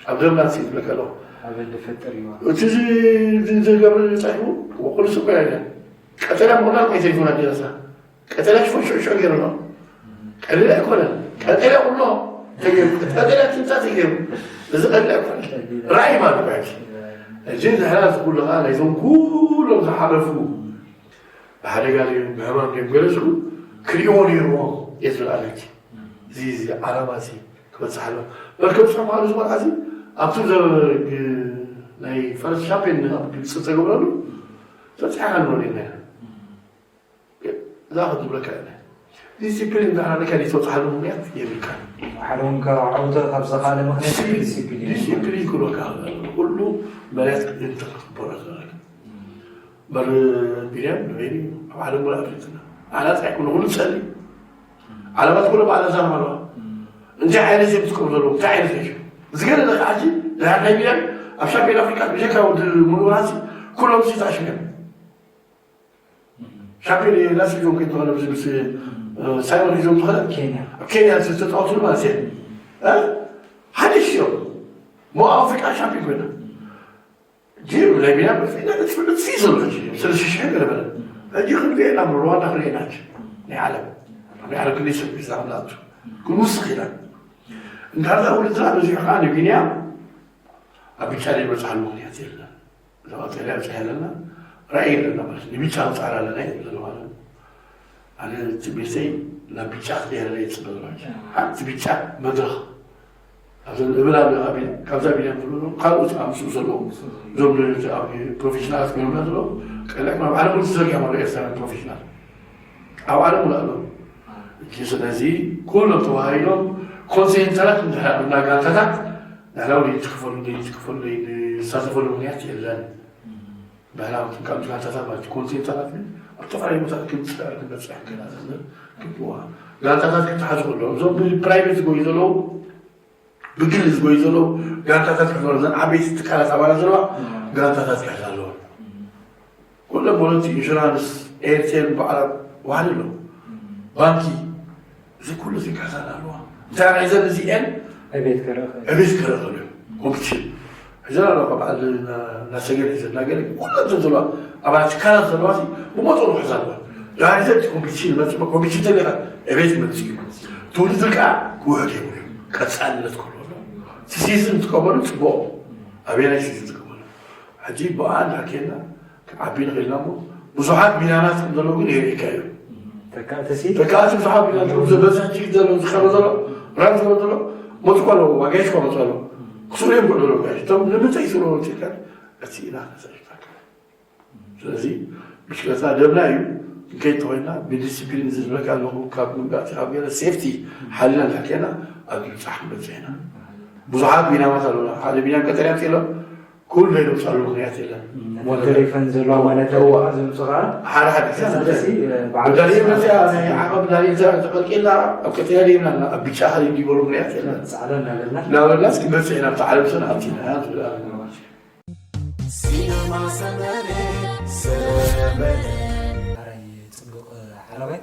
ኣብ ደምና ሲ ዝብለካ ኣለኹ። ኣብ ልቢ ፈጠር እዩ። እቲ ዚ-፣ ዚ-፣ ዝገብር ጸሊሙ፣ ኩሉ ስኮ እያ። ቀጠልያ ምቕላል ቆይተ ይኾና ዲረሳ። ቀጠልያ ሽፎን ሽዑ ሽዑ ገይሩ ኣሎ። ቀሊል ኣይኮነን። ቀጠልያ ቁኖ ተገይሩ፣ ቀጠልያ ትንታ ተገይሩ። እዚ ቀሊል ኣይኮነን። ራእይ ማለት እዩ። ሕጂ ንሕና እዚ ኩሉ ከዓ ናይዞም ኩሎም ዝሓለፉ ብሓደጋ ድዮም ብሕማም ድዮም ገለ ዝብሉ ክርእይዎ ነይርዎ እየ ዝብል ኣለኪ። እዚ፣ እዚ ዓላማ እዚ ክበፅሕ ኣለዎ። በል ከብፅሑ ምዃኑ እዚ ቆልዓ እዚ ኣብቲ ዘ-፣ ግ-፣ ናይ ፈረስ ሻምፒዮን ኣብ ግብፂ ዝተገብረሉ በፂሕካ ንብሎ ነርና ኢና። እዛ ክትብለካ እያ። ዲሲፕሊን እንተሃለካ ዘይትበፅሓሉ ምኽንያት የብልካን። ሓደ እውን ካብ ዓውተ ካብ ዘኻለ ምኽንያት ዲሲፕሊን፣ ዲሲፕሊን እዩ። ዲሲፕሊን ክብለካ ይኽእል። ኩሉ መሬት እንተ ክትበሎ ትኽእል። እምበር ቢንያም ንበይኑ ኣብ ዓለም ሙሉእ ኣፍሊጥና። ኣናፃይ ኩሉ፣ ኩሉ ጸሊ። ዓለማት ኩሉ ባዕላ ዛረባ ኣለዋ። እንታይ ዓይነት እዮም ዝጥቀሙ ዘለዉ? እንታይ ዓይነት እዩ? ዝገደደ ከዓ ሕጂ ናይ ቢንያም ኣብ ሻምፒዮን ኣፍሪቃ ብጀካ ወዲ ሙሉእ ራሲ ኩሎም ሲ ተኣሽዮም። ሻምፒዮን ላስ ሒዞም ከይተኾነ፣ ምስ፣ ምስ፣ እ፣ ሳይሞን ሒዞም ዝኾነ ኬንያ። ኣብ ኬንያ ዝተፃወቱ ማለት እዩ። እ? ሓድሽ እዮም። ሞ ኣፍሪቃ ሻምፒዮን ኮይና። ጂም ናይ ቢንያም ብፍጥነት ትፍልጥ ሲ ዘሎ ሕጂ። ሰለስተ ሽሕ ገለ በለ። ሕጂ ክንሪኦ ኢና፣ ሩዋንዳ ክንሪኦ ኢና ሕጂ። ናይ ዓለም። ናይ ዓለም ክንደይ ሰብ ሒዝና ክንኣቱ። ክንውስኽ ኢና። እንድሕር ደኣ ውድድር በዚሑ ከዓ ንቢንያም ኣብ ብጫ ዘይንበፅሓሉ ምኽንያት የለን። እዛ ቀጠልያ ብፅሕ ኣለና፣ ራእይ ኣለና ማለት እዩ። ንብጫ ንፃዕር ኣለና እዩ ዘሎ ማለት እዩ። ኣነ ትዕቢተይ ናብ ብጫ ክቕየር እየ ዝፅበ ዘሎ። ሓንቲ ብጫ መድረኽ ኣብዘን እብል ኣሎ፣ ኣብ፣ ካብዛ ቢንያም ዝብሉ ካልኦት ኣብ ምስኡ ዘለዉ፣ እዞም ነ-፣ ኣብ ፕሮፌሽናላት ኮይኖም ዘለዉ፣ ቀልዕ ኣብ ዓለም እውን ተዘርጊሖም ኣለዉ ኤርትራውያን ፕሮፌሽናል። ኣብ ዓለም እውን ኣለዉ። እሺ፣ ስለዚ ኩሎም ተዋሂዶም ኮንሴንትራት እንድሕር ኣብና ጋንታታት ንሕና እውን ዘይንትክፈሉ፣ ዘይንትክፈሉ፣ ዘይንሳተፈሉ ምኽንያት የለን። ባህላዊ ካብ ጋንታታት ማለት ኮንሴንትራት ግን ኣብ ዝተፈላለዩ ቦታታት ክንፅዕር ክንበፅሕ ክንክእል ግቡዋ። ጋንታታት ክተሓዙ ከለዉ እዞም ብፕራይቬት ዝጎዩ ዘለዉ ብግሊ ዝጎዩ ዘለዉ ጋንታታት ክሕዞ፣ እዘን ዓበይቲ ትካላት ኣባላት ዘለዋ ጋንታታት ክሕዛ ኣለዎ። ኩሎም ወለንቲ ኢንሹራንስ፣ ኤርቴል፣ በዓል ዋሕዲ ኣለዉ። ባንኪ፣ እዚ ኩሉ እዚ ክሕዛ ኣለዋ። እንታይ ሒዘን እዚኤን ዕቤት ክረኸ ዕቤት ክረኸሉ እዮም። ኮምፒቲሽን ሒዘን ኣለዋ። በዓል ናሰገድ ሒዘን ናገለ ኩሎም እዞም ዘለዋ ኣባላት ትካላት ዘለዋ ሲ ብመጠኑ ክሕዛ ኣለዋ። ድሓር ሒዘን እቲ ኮምፒቲሽን ይመፅእ፣ ኮምፒቲሽን ተሊኻ ዕቤት ይመፅእ እዩ። ትውልዲ ከዓ ክውሕድ የብሉ እዩ። ቀፃልነት ክህልዎ ኣለዎ። እቲ ሲዝን ዝጥቀመሉ ፅቡቕ፣ ኣበየናይ ሲዝን ዝጥቀመሉ ሕጂ ብኣንድ ኣኬና ክዓቢ ንኽእል ኢና እሞ ብዙሓት ሚናናት ከም ዘለዉ ግን የርእየካ እዩ። ተካእትሲ ተካእቲ ብዙሓት ሚናናት ከም ዝበዝሕ ችግር ዘለዉ ዝቀርብ ዘሎ ራን ዝበሎ ዘሎ መጡ እኮ ኣለዉ፣ ዋጋይሽ እኮ መጡ ኣለዉ። ክስሩ እዮም ክዕሉ ኣለዉ ጋይሽ። እቶም ንምንታይ ይስሩ ኣለዉ ትልካ እቲ ኢና ተሰሪሕካ። ስለዚ ብሽክለታ ደምና እዩ። ክንከይድ ተኾይና ብዲስፕሊን እዚ ዝበካ ኣለኹ ካብ ምግባእቲ ካብ ገለ ሴፍቲ ሓሊና እንድሕር ከይና ኣብ ምብፃሕ ክንበፅሕ ኢና። ብዙሓት ቢናማት ኣለና። ሓደ ቢናም ቀጠልያ ኣምፂእሎም ኩሉ ናይ ምምፃሉ ምኽንያት የለን። ተሪፈን ዘለዋ ማለት እዋ። ዘምፅኻ ሓደ ሓደ ግዜ ደሲ ብዳልየ መፅያ ናይ ዓቐብ ዳልየ ዘራ ተቐልቂልና ኣብ ቀጠልያ ደይብና ኣብ ብጫ ኻሊድ ይበሉ ምኽንያት የለን። ፃዕዳ እናበልና እናበልና እስኪ መፅእ ኢና ኣብቲ ዓለም ሰን ኣቲና ዝብል ኣለና። ሲነማ ሰመረ ሰመረ። ሓራይ ጽቡቕ ሓላባይ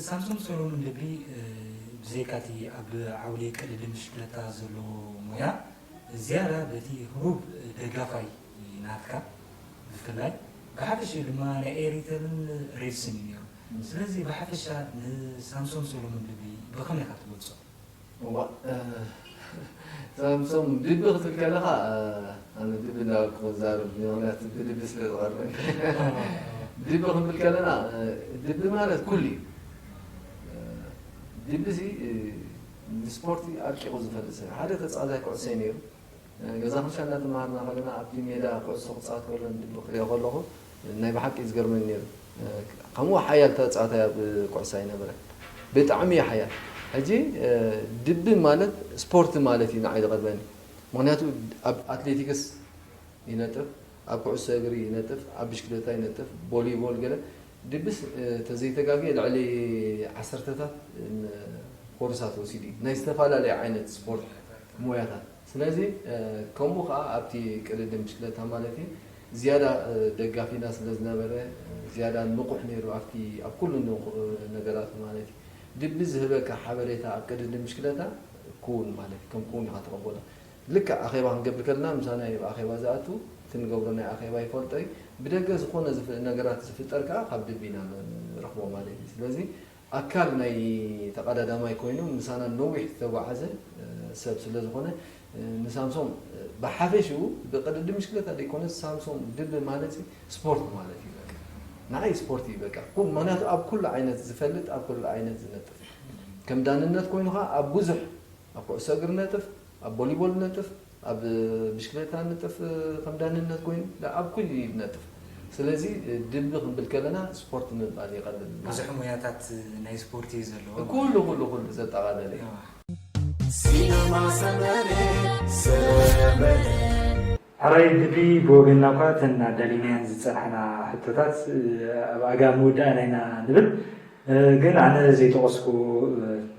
ሳምሶም ሰሎሞን ልቢ። ብዘይካቲ ኣብ ዓውዲ ቅድድም ብሽክለታ ዘለዎ ሞያ ዝያዳ በቲ ህቡብ ደጋፋይ ናትካ ብፍላይ ብሓፈሽኡ ድማ ናይ ኤሪተርን ሬድስን እዩ ነይሩ። ስለዚ ብሓፈሻ ንሳምሶም ሰሎሞን ልቢ ብኸመይ ኢኻ ትገልጾ? እዋ ሳምሶም ድቢ ክትብል ከለኻ ኣነ ድቢ እንዳበልኩ ክዛረብ ምክንያቱ ብድቢ ስለ ዝቐርበ ድቢ ክንብል ከለና ድቢ ማለት ኩሉ እዩ። ድቢ ሲ ንስፖርቲ ኣርቂቑ ዝፈልጥ ሰብ ሓደ ተፃዋታይ ኩዕሶ እዩ ነይሩ። ገዛ ኩሻ እናተምሃርና ከለና ኣብቲ ሜዳ ኩዕሶ ክፃወት ከሎ ንድቢ ክሪኦ ከለኹ ናይ ብሓቂ ዝገርመኒ ነይሩ። ከምኡ ሓያል ተፃዋታይ ኣብ ኩዕሶ ኣይነበረን። ብጣዕሚ እዩ ሓያል። ሕጂ ድቢ ማለት ስፖርት ማለት እዩ ንዓይ ዝቐርበኒ። ምክንያቱ ኣብ ኣትሌቲክስ ይነጥፍ፣ ኣብ ኩዕሶ እግሪ ይነጥፍ፣ ኣብ ብሽክለታ ይነጥፍ፣ ቦሊቦል ገለ ድብስ ተዘይተጋግየ ልዕሊ ዓሰርተታት ኮርሳት ወሲዱ እዩ ናይ ዝተፈላለየ ዓይነት ስፖርት ሞያታት። ስለዚ ከምኡ ከዓ ኣብቲ ቅድድም ብሽክለታ ማለት እዩ ዝያዳ ደጋፊና ስለ ዝነበረ ዝያዳ ንቑሕ ነይሩ ኣብቲ ኣብ ኩሉ ነገራቱ ማለት እዩ። ድቢ ዝህበካ ሓበሬታ ኣብ ቅድድም ብሽክለታ ክውን ማለት እዩ ከም ክውን ኢኻ ትቐበሎ። ልክዕ ኣኼባ ክንገብር ከለና ምሳና እዩ ኣብ ኣኼባ ዝኣቱ እቲ ንገብሮ ናይ ኣኼባ ይፈልጦ እዩ። ብደገ ዝኾነ ዝፍ- ነገራት ዝፍጠር ከዓ ካብ ድቢ ኢና ንረኽቦ ማለት እዩ። ስለዚ ኣካል ናይ ተቐዳዳማይ ኮይኑ ምሳና ነዊሕ ዝተጓዓዘ ሰብ ስለ ዝኾነ ንሳምሶም ብሓፈሽኡ ብቅድድም ብሽክለታ ዘይኮነስ ሳምሶም ድቢ ማለት ስፖርት ማለት እዩ። በቃ ንዓይ ስፖርት እዩ በቃ ኩ- ምክንያቱ ኣብ ኩሉ ዓይነት ዝፈልጥ ኣብ ኩሉ ዓይነት ዝነጥፍ ከም ዳንነት ኮይኑ ከዓ ኣብ ብዙሕ ኣብ ኩዕሶ እግሪ ነጥፍ ኣብ ቦሊቦል ነጥፍ ኣብ ብሽክሌታ ነጥፍ ከም ዳንነት ኮይኑ ኣብ ኩሉ እዩ ነጥፍ። ስለዚ ድቢ ክንብል ከለና ስፖርት ምባል ይቐልል። ብዙሕ ሙያታት ናይ ስፖርት እዩ ዘለዎ። ኩሉ ኩሉ ኩሉ ዘጠቓለለ እዩ። ሲነማ ሰመረ ሰመረ። ሕራይ ድቢ ብወገንና እኳ እተን ኣዳሊናየን ዝጸናሕና ሕቶታት ኣብ ኣጋ ምውዳእና ኢና ንብል። ግን ኣነ ዘይጠቐስኩ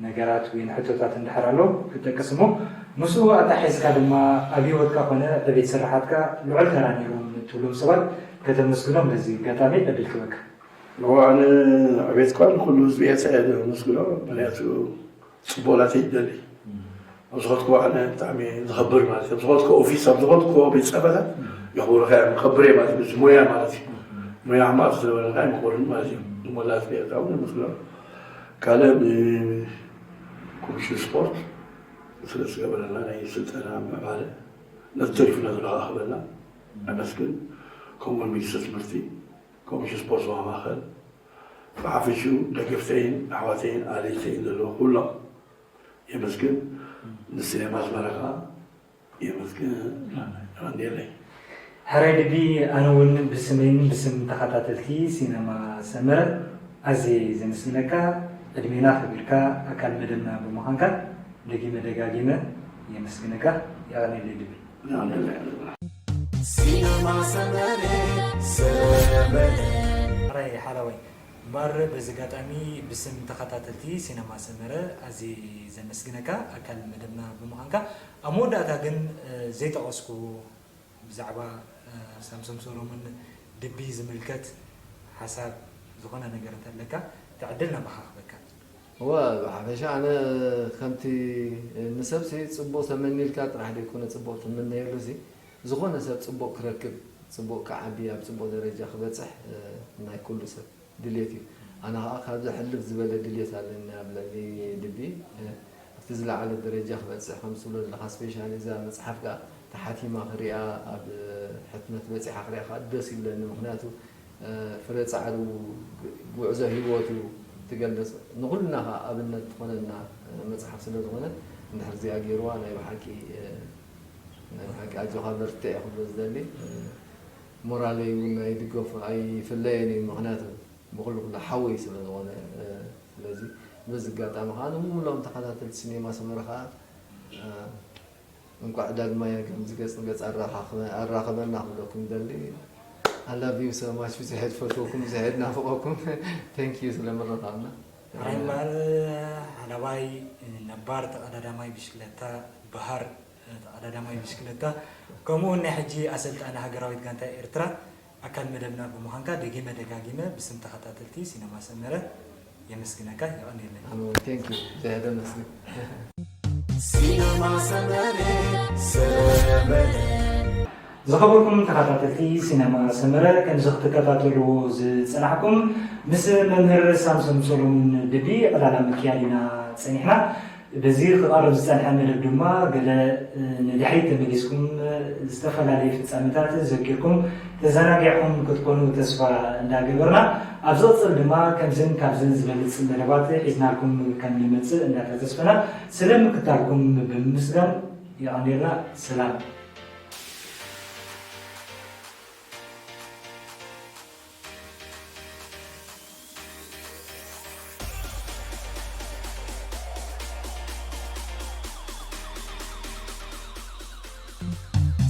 ነገራት ወይ ሕቶታት እንድሕር ኣሎ ክጠቅስ እሞ ምስኡ ኣታሒዝካ ድማ ኣብ ህይወትካ ኮነ ዕቤት ስራሓትካ ልዑል ተራ ነይሮም ትብሎም ሰባት ከተመስግኖም በዚ ኣጋጣሚ ዕድል ክበካ። እዋ ኣነ ዕቤት እኳ ንኩሉ ህዝቢ ኤርትራ እየ ዘመስግኖ። ምክንያቱ ጽቡቕ ናተይ ይደሊ ኣብ ዝኸድኩዎ ኣነ ብጣዕሚ ዝኸብር ማለት እዩ ኣብ ዝኸድኩዎ ኦፊስ ኣብ ዝኸድኩዎ ቤት ፅሕፈታት የኽብሩኻ እዮም ከብር ማለት እዩ ሞያ ማለት እዩ ሞያ ሕማቕ ስለበለካ ይመኽበሩኒ ማለት እዩ ንሞላ ህዝቢ ኤርትራ እውን የመስግኖ ካልእ ኮሚሽን ስፖርት ስለ ዝገበረልና ናይ ስልጠና ምዕባለ ነቲ ተሪፉና ዘሎ ክበልና ኣመስግን ከምኡውን ሚኒስትር ትምህርቲ ኮሚሽን ስፖርት ዞባ ማእኸል ብሓፈሽኡ ደገፍተይን ኣሕዋተይን ኣለይተይን ዘለዉ ኩሎም የመስግን ንሲኔማ ኣስመራ ከዓ የመስግን የቐንየለይ። ሕራይ ልቢ ኣነ እውን ብስመይን ብስም ተኸታተልቲ ሲነማ ሰመረ ኣዝየ ዘመስግነካ ዕድሜና ከቢርካ ኣካል መደብና ብምዃንካ ደጊመ ደጋጊመ የመስግነካ የቐንየለይ ልቢ። የቐንየለይ። ሲነማ ሰመረ ሰመረ። ሕራይ ሓላወይ እምበኣር በዚ ኣጋጣሚ ብስም ተኸታተልቲ ሲነማ ሰመረ ኣዝየ ዘመስግነካ ኣካል መደብና ብምዃንካ። ኣብ መወዳእታ ግን ዘይጠቐስኩ ብዛዕባ ሳምሶም ሰሎሙን ድቢ ዝምልከት ሓሳብ ዝኾነ ነገር እንተለካ እቲ ዕድል ናባኻ ክበካ። እወ፣ ብሓፈሻ ኣነ ከምቲ ንሰብሲ ጽቡቕ ተመኒልካ ጥራሕ ደይኮነ ጽቡቕ ትምነየሉሲ ዝኾነ ሰብ ጽቡቕ ክረክብ፣ ጽቡቕ ክዓቢ፣ ኣብ ጽቡቕ ደረጃ ክበጽሕ ናይ ኩሉ ሰብ ድሌት እዩ። ኣነ ከዓ ካብዚ ሕልፍ ዝበለ ድሌት ኣለኒ ኣብ ልዕሊ ድቢ ኣብቲ ዝለዓለ ደረጃ ክበፅሕ ከም ትብሎ ዘለካ ስፔሻሊ እዛ መፅሓፍ ከዓ ተሓቲማ ክሪኣ ኣብ ሕትመት በፂሓ ክሪኣ ከዓ ደስ ይብለኒ ምክንያቱ ፍረ ፃዕሩ ጉዕዞ ሂወቱ ትገልፅ ንኩልና ከዓ ኣብነት ትኮነና መፅሓፍ ስለዝኮነት እንድሕር እዚኣ ገይርዋ ናይ ብሓቂ ናይ ብሓቂ ኣጆካ በርትዕ እየ ክብሎ ዝደሊ ሞራለይ እውን ኣይድገፎ ኣይፍለየን እዩ ምክንያቱ ብኩሉ ኩሉ ሓወይ ስለ ዝኾነ ስለዚ በዚ ኣጋጣሚ ከዓ ንምሉኦም ተኸታተልቲ ሲኔማ ሰመረ ከዓ እንቋዕ ዳግማይ ከምዚ ገፅ ንገፅ ኣራኸበና ክብለኩም ይደሊ I love you so much ብዙሕ እየ ዝፈትወኩም ብዙሕ እየ ዝናፍቐኩም thank you ስለ ምርኻብና ራይ እምበኣር ሓላባይ ነባር ተቐዳዳማይ ብሽክለታ በሃር ተቐዳዳማይ ብሽክለታ ከምኡ እውን ናይ ሕጂ ኣሰልጣኒ ሃገራዊት ጋንታ ኤርትራ ኣካል መደብና ብምዃንካ ደጊመ ደጋጊመ ብስም ተኸታተልቲ ሲነማ ሰመረ የመስግነካ የቐንየለይ። ኣነ እውን thank you ዝያዳ መስግን። ሲነማ ሰመረ ሰመረ ዝኸበርኩም ተኸታተልቲ ሲነማ ሰመረ ከምዚ ክትከታተልዎ ዝጸናሕኩም ምስ መምህር ሳምሶም ሰሎሙን ድቢ ዕላላ ምክያድ ኢና ጸኒሕና። በዚ ክቐርብ ዝጸንሐ መደብ ድማ ገለ ንድሕሪት ተመሊስኩም ዝተፈላለየ ፍጻመታት ዘኪርኩም ተዘናጊዕኩም ክትኮኑ ተስፋ እንዳገበርና ኣብ ዝቕጽል ድማ ከምዝን ካብዝን ዝበልጽ መደባት ሒዝናልኩም ከም ንመጽእ እንዳተተስፈና ስለ ምክታልኩም ብምምስጋን የቐንየልና። ሰላም።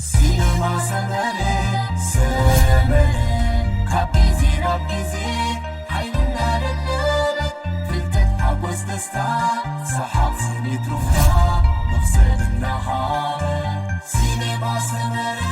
ሲነማ ሰመረ ሰመረ ካብ ግዜ ናብ ግዜ ሓይሊ እናደለበ ፍልጠት ሓጎስ ደስታ ሰሓቕ ስኒት ሩፍታ መኽሰብ እናሃበ ሲነማ ሰመረ